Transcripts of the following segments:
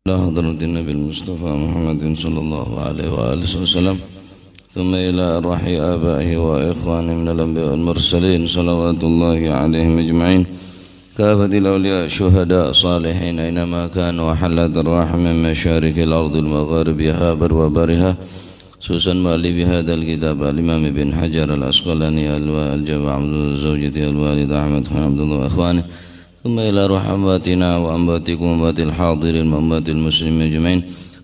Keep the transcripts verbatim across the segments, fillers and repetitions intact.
إلى حضرة النبي المصطفى محمد صلى الله عليه وآله وسلم، ثم إلى أرواح آبائه وإخوانه من الأنبياء والمرسلين، صلوات الله عليهم أجمعين، كافة الأولياء، الشهداء، الصالحين، أينما كانوا، وحلت أرواحهم من مشارق الأرض ومغاربها، برها وبحرها، خصوصا مؤلف هذا الكتاب، الإمام ابن حجر العسقلاني، الوا-، الجامع عبد الله، زوجته، الوالد أحمد خان عبد الله وإخوانه، ثم إلى أرواح أمواتنا وأمواتكم وأموات الحاضرين وأموات المسلمين أجمعين،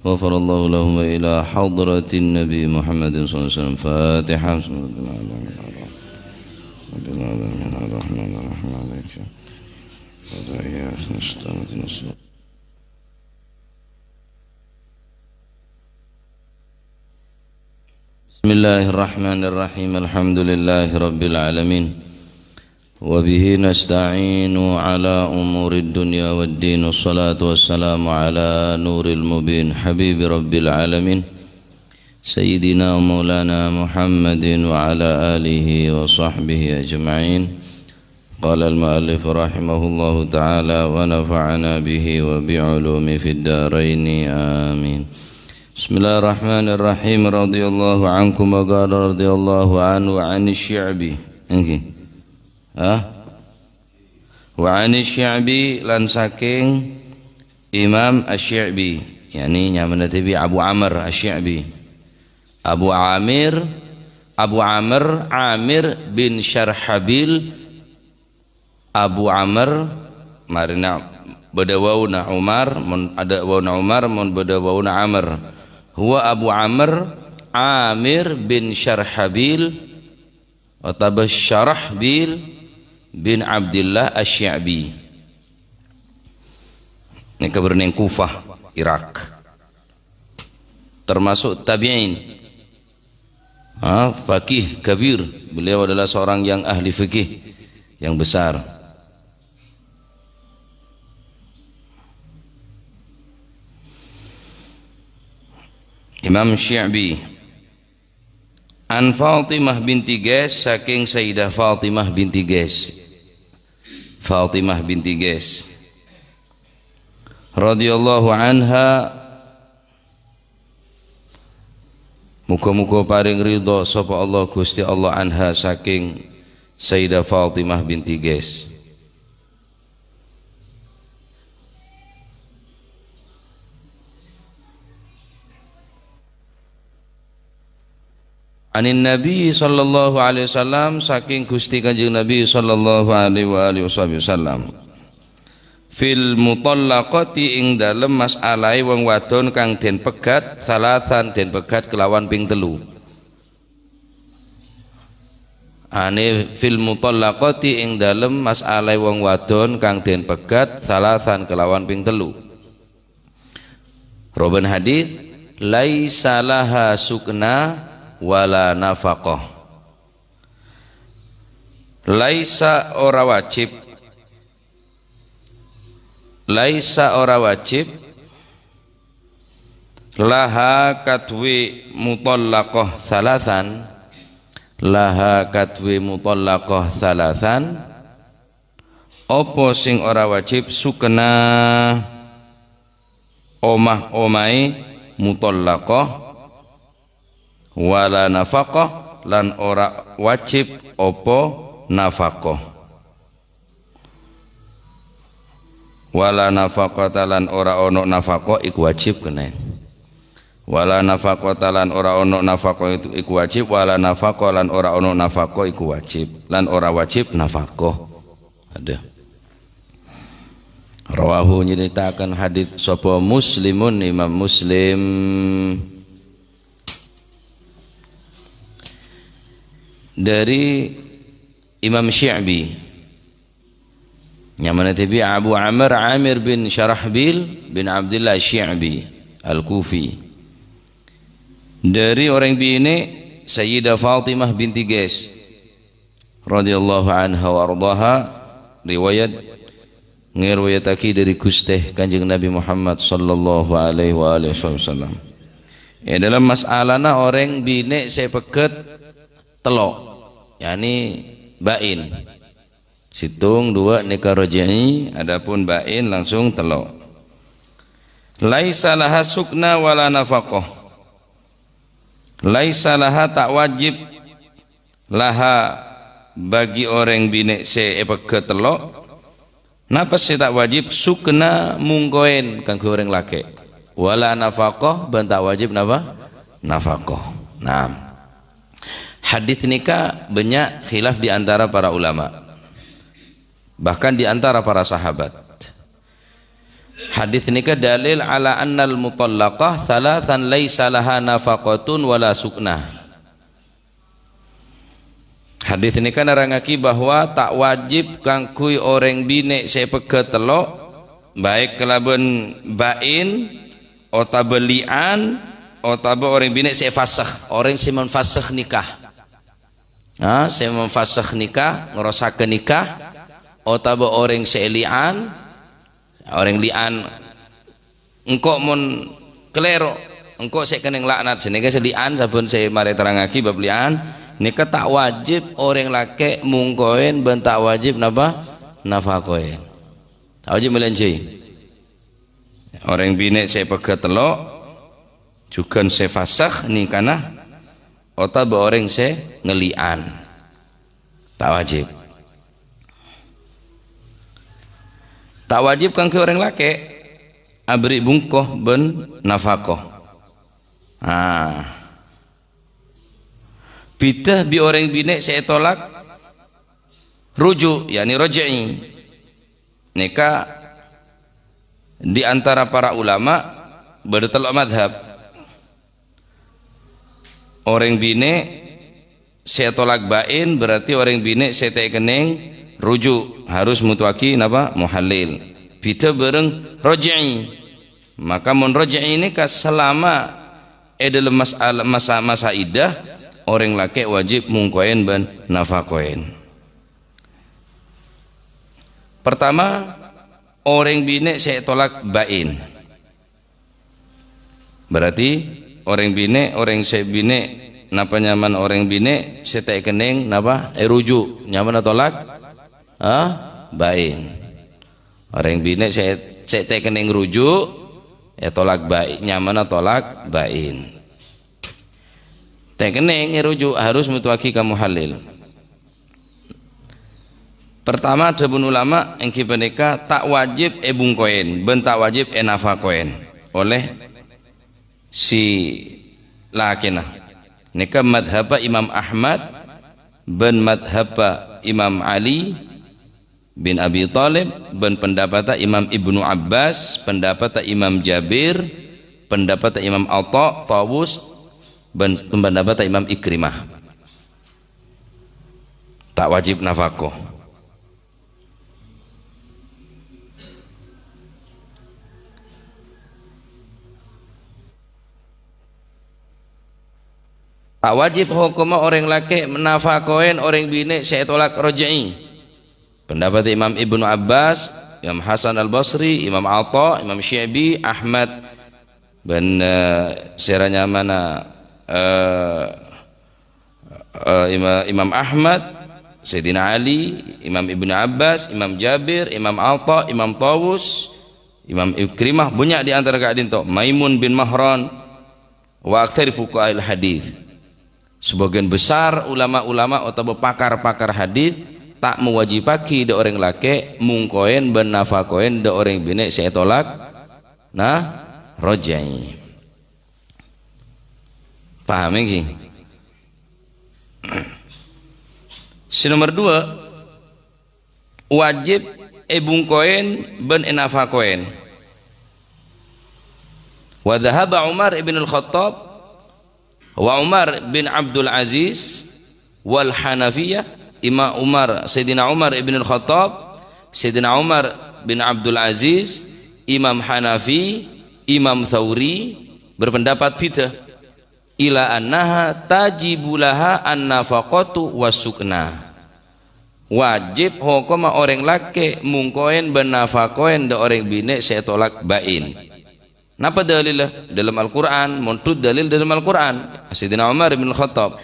غفر الله لهم، وإلى حضرة النبي محمد صلى الله عليه وسلم. الفاتحة. بسم الله الرحمن الرحيم. الرحمن الرحيم. بسم الله الرحمن الرحيم. الحمد لله رب العالمين. وبه نستعين على أمور الدنيا والدين. والصلاة والسلام على نور المبين، حبيب رب العالمين، سيدنا ومولانا محمد وعلى آله وصحبه أجمعين. قال المؤلف رحمه الله تعالى ونفعنا به وبعلومه في الدارين، آمين. بسم الله الرحمن الرحيم. رضي الله عنكم، وقال رضي الله عنه عن الشعبي. Nggih. Hah? Wa 'ani Syi'bi, lan saking Imam Asy-Syi'bi, yakni nyamana dhibi' Abu Amr Asy-Syi'bi. Abu Amir, Abu Amr, Amir bin Syarhabil, Abu Amr, marina bâdâ wawuna Umar, mon adâ' wawuna Umar, mon bâdâ wawuna Amr. Huwa Abu Amr, Amir bin Syarhabil, otabâ Syarahbil bin Abdillah Asy-Syi'bi. Nèka bârnèng Kufah, Irak. Termasuk tabi'in. Ha, faqih kabir. Beliau adalah seorang yang ahli fikih yang besar. Imam Syi'bi. An Fatimah binti Qais, saking Sayyidah Fatimah binti Qais. Fatimah binti Qais. Radhiyallahu anha, muga-muga paring ridho sapa Allah, Gusti Allah, anha, saking Sayyidah Fatimah binti Qais. Anin Nabi sallallahu alaihi wasallam, saking Gusti Kanjeng Nabi sallallahu alaihi wa alihi wasallam. Fil mutallaqati, ing dalem mas'alahe wong wadon kang den pegat, salasan, den pegat kelawan ping telu. Ane fil mutallaqati, ing dalem mas'alahe wong wadon kang den pegat, salasan, kelawan ping telu. Roban hadis, "Laisa laha sukna wala nafaqah." Laisa, ora wajib. Laisa, ora wajib. Laha, kaduwe mutallaqah salasan. Laha, kaduwe mutallaqah salasan. Apa sing ora wajib? Sukna, omah-omahe mutallaqah, wala nafaqah, lan ora wajib apa nafaqah. Wala nafaqata, lan ora ana nafaqah, iku wajib kena. Wala nafaqata, lan ora ana nafaqah, itu, iku wajib. Wala nafaqah, lan ora ana nafaqah, iku wajib. Lan ora wajib nafaqah. Ada. Rawahu, nyeritakan hadis sapa Muslimun, Imam Muslim. Dari Imam Syi'bi. Nyamana dhibi' Abu Amr Amir bin Syarahbil bin Abdillah Syi'bi Al-Kufi. Dari orang bine Sayyidah Fatimah binti Qais radhiyallahu anha wa ardhaha, riwayat, ngeriwayatagi dari Guste Kanjeng Nabi Muhammad sallallahu alaihi wa alihi wasallam. E dalam masalana orang bine se peget telo, yakni bain. Situng, dua neka rajai, adapun bain langsung telo. Laisa laha sukna wala nafaqah. Laisa laha, ta' wajib, laha, bagi orèng binè' sè èpegghâ tello'. Napa sè ta' wajib? Sukna, mongkoèn kaangghuy orèng lakè'. Wala nafaqah, bân ta' wajib napa? Nafaqah. Naam. Hadis nèka bânnya' khilaf di antara para ulama. Bahkan di antara para sahabat. Hadis nèka dalil ala annal mutallaqah thalathan laisa laha nafaqatun wala sukna. Hadis nèka nerrangngaghi bahwa ta' wajib kaangghuy orèng binè' sè èpegghâ tello', baik kalabân ba'in, otabâ li'an, otabâ orèng binè' sè èfasakh, orèng sè mènfasakh nikah. Nah, sè mènfasakh nikah, ngrosaghâ nikah, otabâ orèng sè èli'an, orèng li'an, engko' mon kalèro, engko' sè kennèng laknat. Sè nèka sè li'an, sabbhân sè marè terrangngaghi bab li'an, nèka ta' wajib orèng lakè' mongkoèn bân ta' wajib napa? Nafaqoèn. Ta' wajib mèlènjhâi. Orèng binè' sè pegghâ tello', jhughân sè fasakh nikana, otabâ orèng sè ngali'an. Ta' wajib. Ta' wajib kaangghuy orèng lakè' aberri' bungko bân nafaqoh. Ah. Bhidhâ bi' orèng binè' sè ètolak ruju', yakni raj'i. Nèka di antara para ulama bâdâ tello' madhab. Orèng binè' sè tolak ba'in berarti orèng binè' sè ta' kennèng ruju', harus mottowaghi napa? Muhallil. Bhidhâ bhâreng raj'i. Maka mon raj'i nèka salama è dâlem mas'al-, masa, masa iddah, orèng lakè' wajib mongkoèn bân nafaqoèn. Pertama, orèng binè' sè tolak ba'in. Berarti orèng binè', orèng sè binè', napa nyamana orèng binè' sè ta' kennèng napa? Èruju', nyamana tolak? Ah, ba'in. Orèng binè' sè, sè ta' kennèng ruju', ètolak ba'in, nyamana tolak ba'in. Ta' kennèng èruju', harus mottowaghi ka muhallil. Pertama, dhâbuna ulama èngghi panèka ta' wajib èbungkoèn bân ta' wajib ènafaqoèn olè si lakèna. Nèka madhâbbhâ Imam Ahmad bân madhâbbhâ Imam Ali bin Abi Thalib bân pendapatta Imam Ibnu Abbas, pendapatta Imam Jabir, pendapatta Imam Atha, Tawus, bân pendapatta Imam Ikrimah. Ta' wajib nafaqoh. Ta' wajib hokomma orèng lakè' nafaqoèn orèng binè' sè ètolak raj'i. Pendapat Imam Ibnu Abbas, Imam Hasan Al-Basri, Imam Atha, Imam Syi'bi, Ahmad, bân, eh, sèra nyamana, eh, eh, Ima-, Imam Ahmad, Sayyidina Ali, Imam Ibnu Abbas, Imam Jabir, Imam Atha, Imam Tawus, Imam Ikrimah, bânnya' di antara ka'dinto, Maimun bin Mahran, wa aktsari fuqaha'il hadits. Sabâgiyân besar ulama-ulama otabâ pakar-pakar hadits ta' mawajibaghi dâ' orèng lakè' mongkoèn bân nafaqoèn dâ' orèng binè' sè ètolak, nah, raj'i. Paham èngghi? Sè nomer duwâ', wajib èbungkoèn bân ènafaqoèn. Wa dhahaba Umar ibn al-Khattab wa Umar bin Abdul Aziz wal Hanafiyah, Imam Umar, Sayyidina Umar ibn al-Khattab, Sayyidina Umar bin Abdul Aziz, Imam Hanafi, Imam Tsauri berpendapat bhidhâ. Ila annaha tajibu laha an-nafaqatu was-sukna. Wajib hokomma orèng lakè' mongkoèn bân nafaqoèn dâ' orèng binè' sè ètolak ba'in. Napa dalilla? Dâlem Al-Qur'an, mondhut dalil dâlem Al-Qur'an. Sayyidina Umar bin Khattab,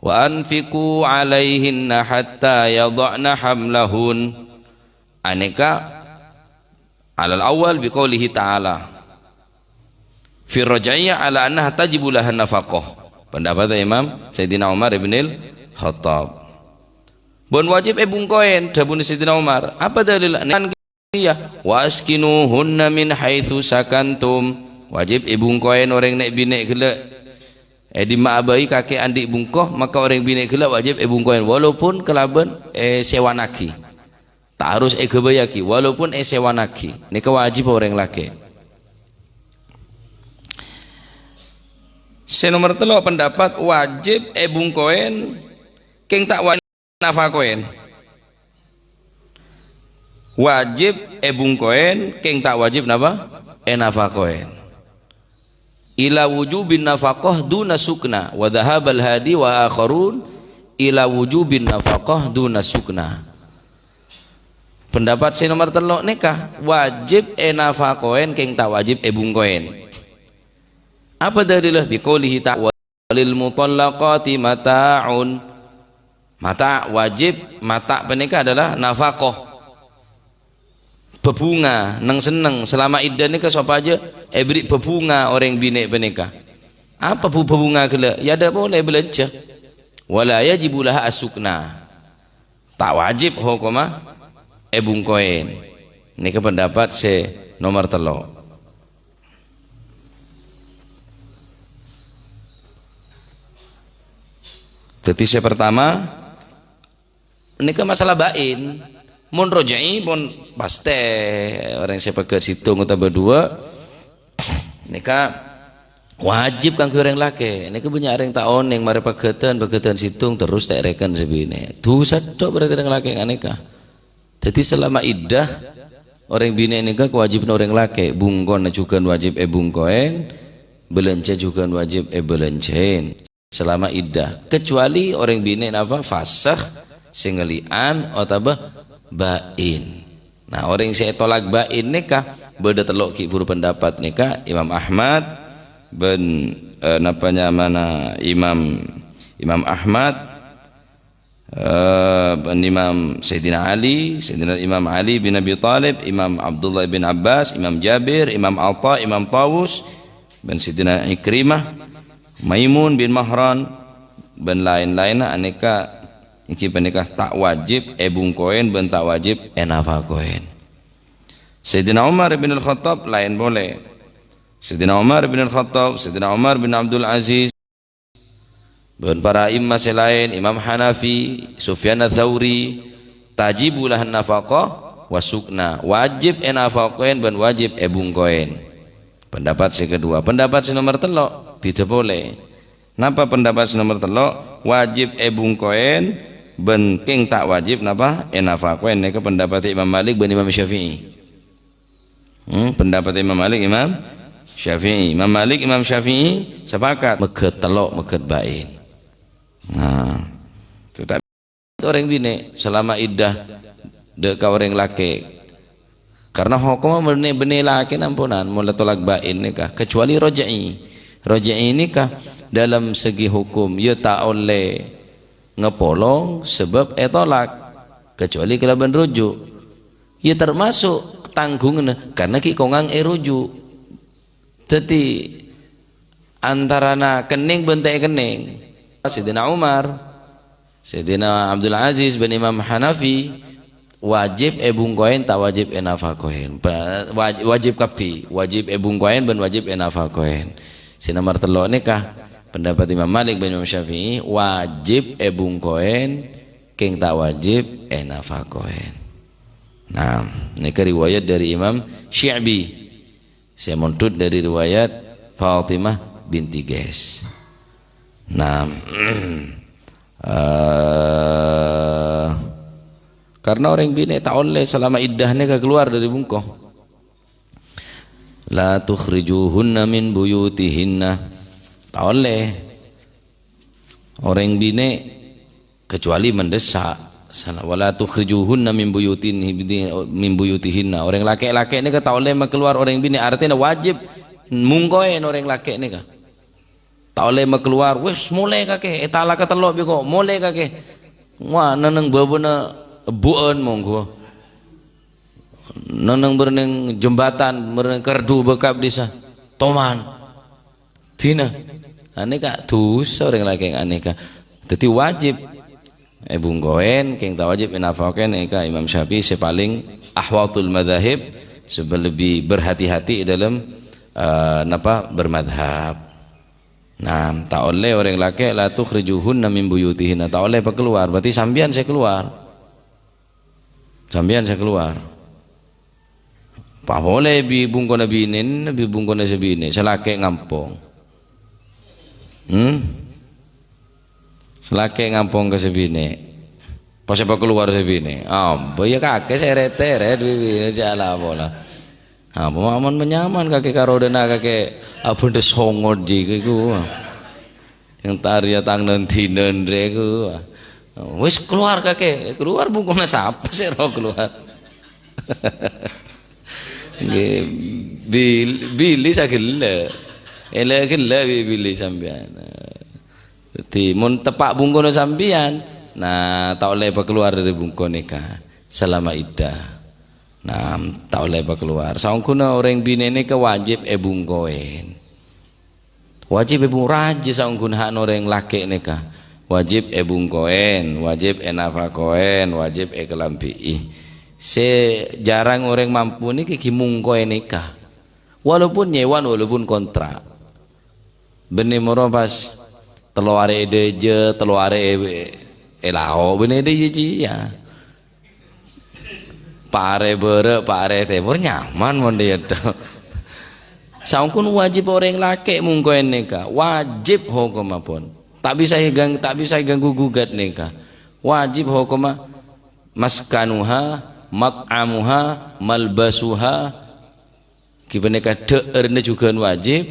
"Wa anfiqu 'alaihinna hatta yadha'na hamlahun." Anèka alal awwal biqaulihi ta'ala. Fi raj'iyah ala annaha tajibu lahan nafaqah. Pendapat Imam Sayyidina Umar ibnil Khattab. Bon wajib èbungkoèn, dhâbuna Sayyidina Umar. Apa dalil? Nèkan kèya, "Wa askinuhunna min haitsu sakantum." Wajib èbungkoèn orèng nè'-binè' ghellâ'. È dimma'a bhâi kakè andi' bungko, maka orèng binè' ghellâ' wajib èbungkoèn, walaupun kalabân èsèwanaghi. Ta' harus èghâbâyyaghi, walaupun èsèwanaghi. Nèka wajib orèng lakè'. Sè nomer tello' pendapat wajib èbungkoèn, kèng ta' wajib ènafakoèn. Wajib èbungkoèn, kèng ta' wajib napa? Ènafakoèn. Ila wujubin nafaqah duna sukna, wa dhahabal hadi wa akharun ila wujubin nafaqah duna sukna. Pendapat sè nomer tello' nèka, wajib ènafakoèn, kèng ta' wajib èbungkoèn. Apa dalilnya? Biqaulihi ta'ala, "Walil mutallaqati mata'un." Mata' wajib, mata' panèka adalah nafaqah. Bhâbhunga, neng-senneng, salama iddah nèka sopajâ èberri' bhâbhunga orèng binè' panèka. Apa bu-, bhâbhunga ghellâ'? Ya, adâ' polè bâlânjhâ. Wala yajibu laha as-sukna. Ta' wajib hokomma èbungkoèn. Nèka pendapat sè nomer tello'. Dhâddhi sè pertama, nèka masalah ba'in. Mon rojai, mon pastè orèng sè pagghât sèttong otabâ duwâ', nèka wajib kaangghuy orèng lakè'. Nèka bânnya' orèng ta' onèng marè pagghâdhân, pagghâdhân sèttong terros ta' èrèken sè binè'. Dhusa tok berarti orèng lakè' nganèka. Dhâddhi, salama iddah, orèng binè' nèka kawâjibhânna orèng lakè', bungkona jhughân wajib èbungkoèn, bâlânjhâ jhughân wajib èbâlânjhâèn salama iddah, kecuali orèng binè' napa fasakh, sè ngali'an, otabâ ba'in. Nah, orèng sè ètolak ba'in nèka bâdâ tello' ghi' bhuru pendapat nèka, Imam Ahmad bân, eh, napa nyamana Imam, Imam Ahmad, eh, bân Imam Sayyidina Ali, Sayyidina Imam Ali bin Abi Thalib, Imam Abdullah bin Abbas, Imam Jabir, Imam Atha, Imam Tawus, bân Sayyidina Ikrimah, Maimun bin Mahran, bân laèn-laènna anèka, ènggi panèka ta' wajib èbungkoèn bân ta' wajib ènafakoèn. Sayyidina Umar bin Al-Khattab laèn polè. Sayyidina Umar bin Al-Khattab, Sayyidina Umar bin Abdul Aziz, bân para imam sè laèn, Imam Hanafi, Sufyan Ats-Tsauri, tajibu lahan nafaqah wa sukna, wajib ènafakoèn bân wajib èbungkoèn. Pendapat sè kedua, pendapat sè nomer tello', bhidhâ polè. Napa pendapat sè nomer tello'? Wajib èbungkoèn bân kèng ta' wajib napa? Ènafakoèn. Nèka pendapat Imam Malik bân Imam Syafi'i. Hmm, pendapat Imam Malik, Imam Syafi'i. Imam Malik, Imam Syafi'i sepakat. Mèghât tello', mèghât ba'in. Nah, tetapi orèng binè' salama iddah dâ' ka orèng lakè'. Karena hokomma bânnè, bânnè lakè' namponan, mon la tolak ba'in nèka, kecuali rojai. Rojai nèka dalam segi hukum, ya ta' ollè ngapolong sabâb ètolak, kecuali kalabân ruju'. Ya termasuk tanggunganna, karena ghi' kongang èruju'. Dhâddhi, antarana kennèng bân ta' èkennèng, Sayyidina Umar, Sayyidina Abdul Aziz bân Imam Hanafi, wajib èbungkoèn ta' wajib ènafakoèn. Ba-, waj-, wajib kabbhi, wajib èbungkoèn bân wajib ènafakoèn. Sè nomer tello' nèka, pendapat Imam Malik bân Imam Syafi'i, wajib èbungkoèn, kèng ta' wajib ènafakoèn. Nah, nèka riwayat dari Imam Syi'bi. Sè mondhut dari riwayat Fatimah binti Qais. Nah, eh, karena orèng binè' ta' ollè salama iddah nèka kalowar dâri bungko. "La tukhrijuhunna min buyutihinna." Ta' ollè orèng binè' kecuali mendesak. Sana, "Wala tukhrijuhunna min buyutin-, min buyutihinna." Orèng lakè'-lakè' nèka ta' ollè makalowar orèng binè', artèna wajib mungkoèn orèng lakè' nèka. Ta' ollè makalowar, "Wis, molè kakè, ètalaka tello' bi' ko', molè kakè." Wah, nèng-nèng bâbâna ebbu'ân mongghu. Nèng-nèng bârnèng jembatan, bârnèng kardhu bâkap dhisa. Toman. Dina. Anèka dhusa orèng lakè' anèka. Dhâddhi wajib èbungkoèn, kèng ta' wajib ènafakoèn, èka Imam Syafi'i sè palèng ahwatul madzahib, sebab lebih berhati-hati dalam, eh, napa, bermadhab. Nah, ta' ollè orèng lakè', "La tukhrijuhunna min buyutihinna", ta' ollè èpakalowar, berarti sampèyan sè kalowar. Sampèyan sè kalowar. Pas polè bi-, bungkona binèna, bi-, bungkona sè binè', sè lakè' ngampong. Hmm? Sè lakè' ngampong ka sè binè'. Pas èpakalowar sè binè'. Amba, iyâ kakè sè rèt-tèrèt, binè' jhâ' la pola. Apa aman-nyaman kakè karo dâna kakè abhândhâ songot jiyâ iku. Yang tariya tang nanti nendre ku. Wis kalowar kakè, kalowar bungkona sapa sè roh kalowar? Nggih, bil-, bili sagellâ'. Èlè ghellâ' bi-, bili sampèyan. Dhâddhi, mon teppa' bungkona sampèyan, nah, ta' ollè èpakalowar dâri bungko nèka selama iddah. Nah, ta' ollè èpakalowar. Saongghuna orèng binè' nèka wajib èbungkoèn. Wajib èbung-, rajâ saongghuna hak orèng lakè' nèka. Wajib èbungkoèn, wajib ènafakoèn, wajib èkalambi'i. Sè jhârâng orèng mampu nèka ghi mungkoè nèka. Walaupun nyèwan, walaupun kontrak. Bânnè moro pas tello arè è dâjâ, tello arè è, è lao', bânnè è dâjâ jiyâ. Pa' arè bârâ', pa' arè tèmor, nyaman mon dâjâ. Saongghuna wajib orèng lakè' mungkoèn nèka, wajib hokomma pon. Ta' bisa ègang-, ta' bisa èganggu gugat nèka. Wajib hokomma maskanuha, mat'amuha, malbasuha, Ghi panèka dhâ'ârna jhughân wajib,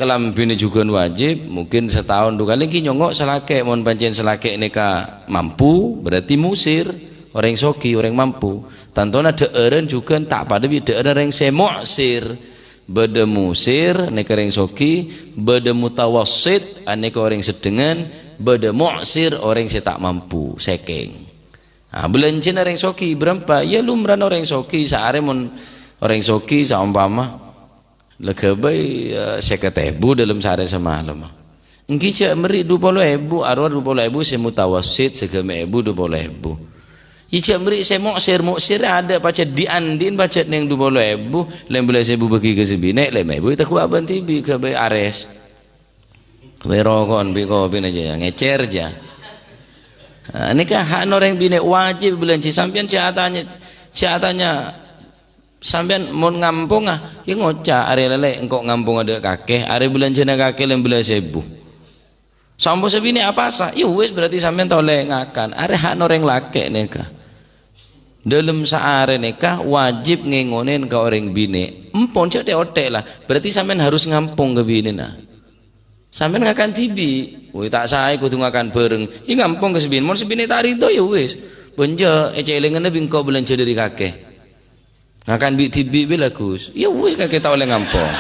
kalambhina jhughân wajib, mungkin sataon du kalè ghi nyongngo' sè lakè'. Mon pancèn sè lakè' nèka mampu, berarti musir, orèng soghi, orèng mampu. Tantona dhâ'ârân jhughân ta' padâ bi' dhâ'ârân orèng sè mu'sir. Bâdâ musir, nèka orèng soghi, bâdâ mutawassit, anèka orèng seddhengan, bâdâ mu'sir, orèng sè ta' mampu, sèkèng. Ah, bâlânjhâna orèng soghi bârâmpa? Iyâ, lumrana orèng soghi, saarè mon orèng soghi saompama la ghâbây, eh, sèket èbu dâlem saarè samalem. Èngghi jhâ' mèrri' du polo èbu, arowa du polo èbu sè mutawassit, sè ghâmè èbu, du polo èbu. Iyâ, jhâ' mèrri' sè mu'sir, mu'sir adâ' pajhât dhi'-andhi'en pajhât neng du polo èbu, lèma bellâs èbu bâgi ka sè binè', lèma èbu ètegghu' abâ'na dhibi' ghâbây arès. Kopi roko'an, bi' kopina jâ, ngècèr jâ. Nah, nèka ha'na orèng binè' wajib bâlânjhâ. Sampèyan jhâ' atanya, jhâ' atanya, sampèyan mon ngamponga, iyâ ngoca', "Arè lè engko' ngamponga dâ' kakè, arè bâlânjhâna kakè lèma bellâs èbu." Sampon sè binè' apasa, iyâ wis, berarti sampèyan ta' ollè ngakan. Arè ha'na orèng lakè' nèka. Dâlem saarè nèka wajib ngèngonèn ka orèng binè'. Empon jhâ' tè'-ottè' la, berarti sampèyan harus ngampong ka binèna. Sampèyan ngakan dhibi'. Woi, ta' saè kodhu ngakan bhâreng. Iyâ ngampong ka sè binè'. Mon sè binè' ta' ridho, iyâ wis. Bân jhâ' ècèlèngana bi' engko' bâlânjhâ dâri kakè. Ngakan bi' dhibi' bi' la, Gus. Iyâ wis, kakè ta' ollè ngampong.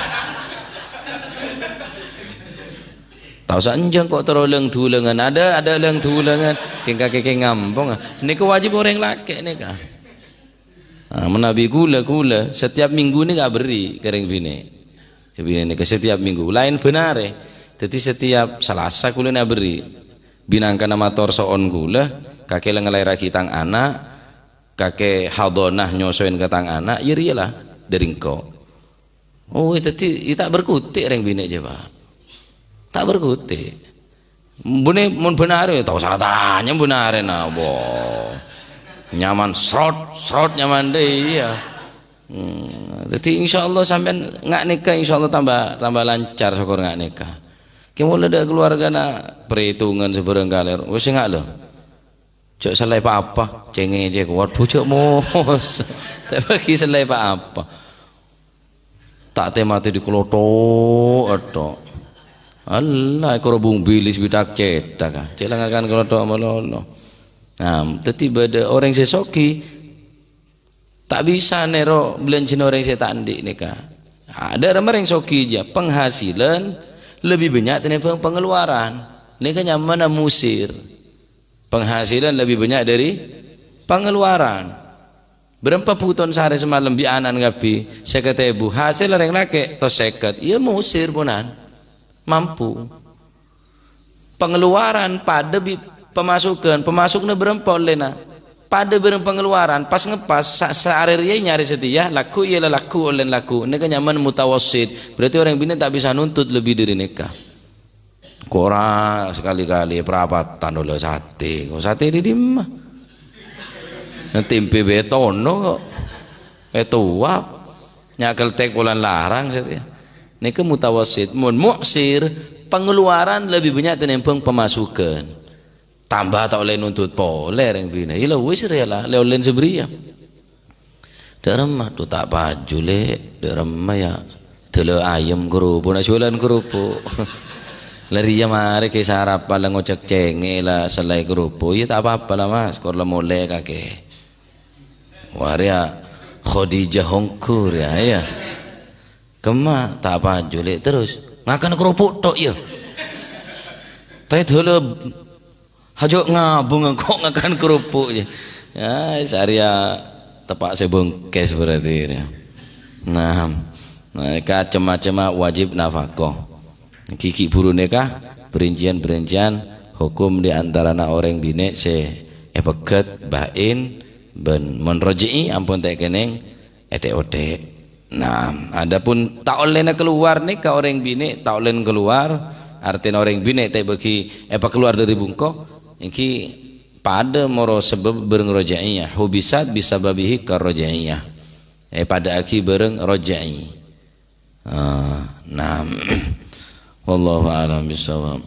Ta' osa enjâ' engko' terro lâng-dhulângan. Adâ', adâ' lâng-dhulângan. Kèng kakè kèng ngampong. Nèka wajib orèng lakè' nèka. Ah, manabi kaulâ, kaulâ setiap minggu nèka aberri' ka rèng binè'. Ka binè' nèka setiap minggu. Laèn bân arè. Dhâddhi setiap Salasa kaulâ nèka aberri'. Binangkana mator so'on kaulâ, kakè la ngalaèrraghi tang ana', kakè hadhonah nyosoèn ka tang ana', iyâ rèya la dâri engko'. Oh, dhâddhi, iyâ ta' berkutik rèng binè' jâ, Pak. Ta' berkutik. Bânnè mon bân arè, ta' osa tanya bân arè, nah, bo. Nyaman srot, srot nyaman dâ, iyâ. Hmm, dhâddhi insyaallah sampèyan nga' nèka insyaallah tamba, tamba lancar sokor nga' nèka. Kè mola dâ' kaluwargana perhitungan sè bhârâng kalèro. Wis nga' lho. Jhâ' sallè pa-apa, cengè cè' kowat, bhujâ mos. Ta' bâgi sallè pa-apa. Ta' tè-matè dhi' kalotho', ètho'. Allah, èkorobung bilis bidak cètak, ah. Cè' la ngakan kalotho' malolo. Nah, dhâddhi bâdâ orèng sè soghi, ta' bisa nèro bâlânjhâna orèng sè ta' andi' nèka. Adâ' rèng soghi jâ, penghasilan lebih bânnya' tènèbâng pengeluaran. Nèka nyamana musir. Penghasilan lebih bânnya' dâri pengeluaran. Bârâmpa bhuton saarè samalem bi' ana'na kabbhi? Sèket èbu. Hasèl rèng lakè' tos sèket. Iyâ, musir, ponan. Mampu. Pangaluwaran padâ bi' pamasughân, pamasugna bârâmpa ollèna? Padâ bârâng pangaluwaran, pas-ngepas, sa-, saarè rèya nyarè satèya, lagghu' iyâ la lagghu', ollèna lagghu'. Nèka nyamana mutawassit. Berarti orèng binè' ta' bisa nuntut lebbi dâri nèka. Kora sekali-kali prapatan ollè satè. Kok satè dâri dimma? Tèmpè betono kok. Ètowa. Nyakel tek polana larang satèya. Nèka mutawassit. Mon mu'sir, pangaluwaran lebbi bânnya' tènèmbhâng pamasughân. Tamba ta' ollè nuntut polè rèng binè'. Iyâ la wis rèya la, lè ollèna sabâriyâ. Dâ' remma, "Dhu ta' paju, Lè'. Dâ' remma, yâ. Dâlâ ayam kerupuk, na' jualan kerupuk." La rèya marè ghi' sarapan la ngocak cengngè la sellai kerupuk. Iyâ ta' apa-apa la, Mas, kor la molè kakè. Wâ rèya Khadijah ongghu rèya, iyâ. "Kemma, ta' paju, Lè', terros?" "Ngakan kerupuk tok, iyâ." "Tè dâlâ hajâ' ngabung engko' ngakan kerupuk, iyâ." Yâ, sarèya teppa' sè bengkes berarti, yâ. Nah, nah, kacem-macemma wajib nafaqah. Ghi' ghi' bhuru nèka perincian-perincian hukum di antarana orèng binè' sè èpegghet, bâin, bân mon roji'i ampon ta' kennèng, ètè'-otè'. Nah, adapun ta' ollèna kalowar nèka orèng binè', ta' ollèna kalowar, artèna orèng binè' ta' bâgi èpakalowar dâri bungko, èngghi padâ moro sabâb bârâng roja'iyah, hubisat bisababihi karroja'iyah. Èpadâ'aghi bârâng roja'i. Ah, nah. Wallahu a'lam bishawab.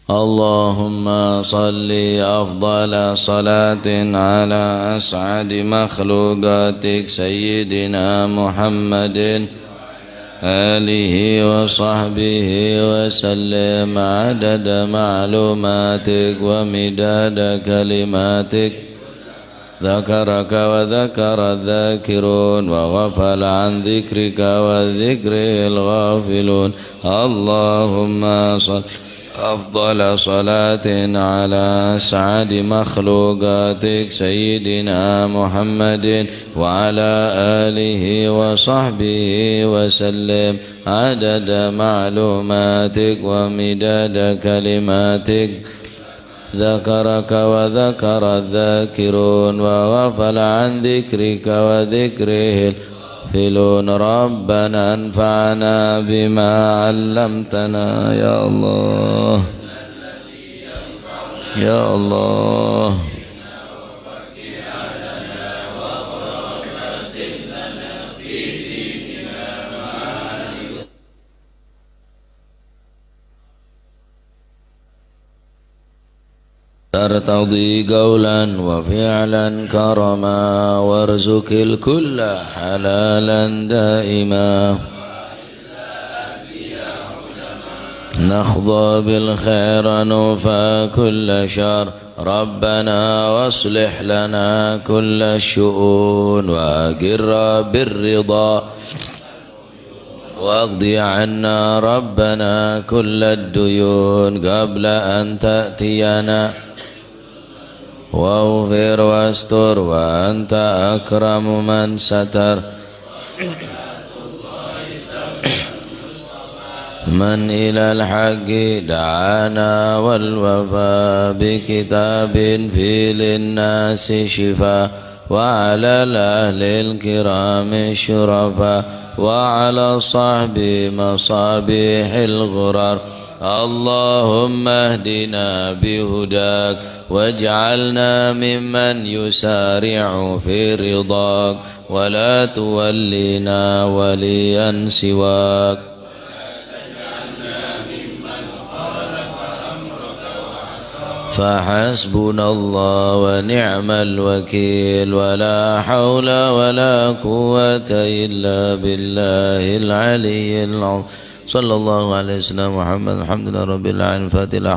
اللهم صل أفضل صلاة على أسعد مخلوقاتك سيدنا محمد آله وصحبه وسلم عدد معلوماتك ومداد كلماتك ذكرك وذكر الذاكرون وغفل عن ذكرك وذكره الغافلون. اللهم صل أفضل صلاة على أسعد مخلوقاتك سيدنا محمد وعلى آله وصحبه وسلم عدد معلوماتك ومداد كلماتك ذكرك وذكر الذاكرون وغفل عن ذكرك وذكره الغافلون. ربنا انفعنا بما علمتنا. يا الله، يا الله. ترتضي قولا وفعلا كرما، وارزق الكل حلالا دائما. نحظى بالخير نوفى كل شر. ربنا واصلح لنا كل الشؤون وأقر بالرضا واقض عنا ربنا كل الديون قبل أن تأتينا. واغفر واستر وأنت أكرم من ستر. من إلى الحق دعانا والوفاء بكتاب فيه للناس شفاء. وعلى الأهل الكرام الشرفاء، وعلى الصحب مصابيح الغرر. اللهم اهدنا بهداك، واجعلنا ممن يسارع في رضاك، ولا تولنا وليا سواك. فحسبنا الله ونعم الوكيل، ولا حول ولا قوة إلا بالله العلي العظيم. صلى الله على سيدنا محمد. الحمد لله رب العالمين. الفاتحة.